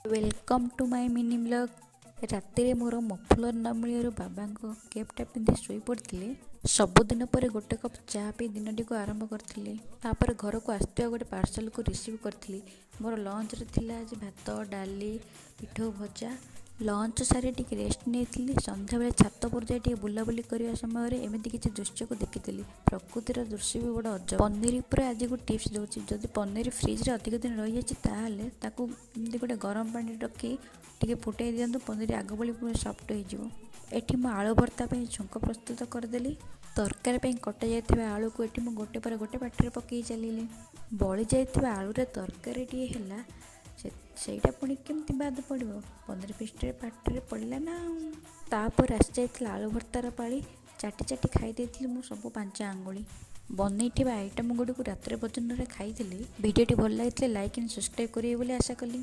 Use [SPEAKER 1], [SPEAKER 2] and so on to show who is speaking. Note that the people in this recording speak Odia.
[SPEAKER 1] Welcome to my mini vlog. ରାତିରେ ମୋର ମଫଲର୍ ନ ମିଳିବାରୁ ବାବାଙ୍କ କେପ୍ଟା ପିନ୍ଧି ଶୋଇପଡ଼ିଥିଲି। ସବୁଦିନ ପରେ ଗୋଟେ କପ୍ ଚା ପିଇ ଦିନଟିକୁ ଆରମ୍ଭ କରିଥିଲି। ତାପରେ ଘରକୁ ଆସିଥିବା ଗୋଟେ ପାର୍ସଲକୁ ରିସିଭ୍ କରିଥିଲି। ମୋର ଲଞ୍ଚରେ ଥିଲା ଆଜି ଭାତ, ଡାଲି, ପିଠଉ ଭଜା। ଲଞ୍ଚ ସାରି ଟିକେ ରେଷ୍ଟ ନେଇଥିଲି। ସନ୍ଧ୍ୟାବେଳେ ଛାତ ଉପରେ ଯାଇ ଟିକେ ବୁଲାବୁଲି କରିବା ସମୟରେ ଏମିତି କିଛି ଦୃଶ୍ୟକୁ ଦେଖିଥିଲି। ପ୍ରକୃତିର ଦୃଶ୍ୟ ବି ବଡ଼ ଅଜବ। ପନିର ଉପରେ ଆଜି ଗୋଟେ ଟିପ୍ସ ଦେଉଛି। ଯଦି ପନିର ଫ୍ରିଜରେ ଅଧିକ ଦିନ ରହିଯାଇଛି, ତାହେଲେ ତାକୁ ଏମିତି ଗୋଟେ ଗରମ ପାଣିରେ ରଖି ଟିକେ ଫୁଟେଇ ଦିଅନ୍ତୁ। ପନିର ଆଗ ଭଳି ପୁଣି ସଫ୍ଟ ହେଇଯିବ। ଏଠି ମୁଁ ଆଳୁ ଭର୍ତ୍ତା ପାଇଁ ଛୁଙ୍କ ପ୍ରସ୍ତୁତ କରିଦେଲି। ତରକାରୀ ପାଇଁ କଟାଯାଇଥିବା ଆଳୁକୁ ଏଠି ମୁଁ ଗୋଟେ ପରେ ଗୋଟେ ପାଟିରେ ପକାଇ ଚାଲିଲି। ବଳି ଯାଇଥିବା ଆଳୁରେ ତରକାରୀଟିଏ ହେଲା, ସେଇଟା ପୁଣି କେମିତି ବାଦ ପଡ଼ିବ? ପନିର ପିସ୍ଟିରେ ପାଟିରେ ପଡ଼ିଲା ନା। ତାପରେ ଆସିଯାଇଥିଲା ଆଳୁ ଭର୍ତ୍ତାର ପାଳି। ଚାଟି ଚାଟି ଖାଇ ଦେଇଥିଲି ମୁଁ ସବୁ ପାଞ୍ଚ ଆଙ୍ଗୁଳି। ବନେଇଥିବା ଆଇଟମ୍ ଗୁଡ଼ିକୁ ରାତ୍ରି ଭୋଜନରେ ଖାଇଥିଲି। ଭିଡ଼ିଓଟି ଭଲ ଲାଗିଥିଲେ ଲାଇକ୍ ଆଣ୍ଡ ସବସ୍କ୍ରାଇବ୍ କରିବେ ବୋଲି ଆଶା କଲି।